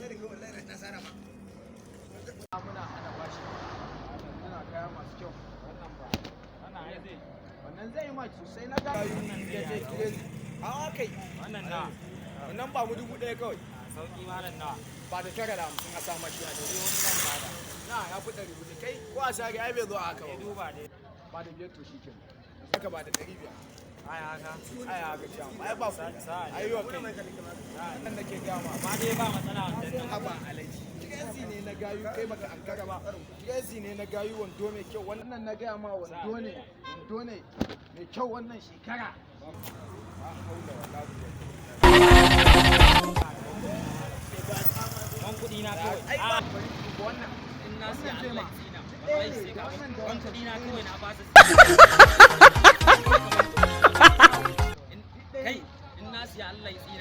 sare kai, wallahi na sara ma. Muna hana bashi. Muna kaya masu kyau. Wannan ba. Wannan ai zai. Wannan zai yi ma sosai na gayu. Ya ce crazy. A kai. Wannan na. Wannan ba mu 1000 kawai. Sauki malam, nawa? Ba da 950 a sa mashi. A 400 zan bada. Na ya fi 400 kai ko a sare ai bai zo a haka Ya ba. duba dai. Ba da 5 to shi kenan. Haka ba da 500. Ai haka. Ai haka ce amma ai ba ku. Sa'a ne. Ai wa kai. Nan nake gama. Amma dai ba matsala wancan nan. Haba alaji. Crazy ne na gayu, kai baka ankara ba. Crazy ne na gayu, wando mai kyau. Wannan na gaya ma wando ne, wando ne mai kyau wannan shekara. La haula wala quwwata. Ban kuɗi na kawai. Ai Ah, ba bari duba wannan. in na siya Wannan zai Allah ma. ya tsina. Ɗaya Wallahi ne, sai da ka wannan da ban wancan. kuɗi na kawai na ba su.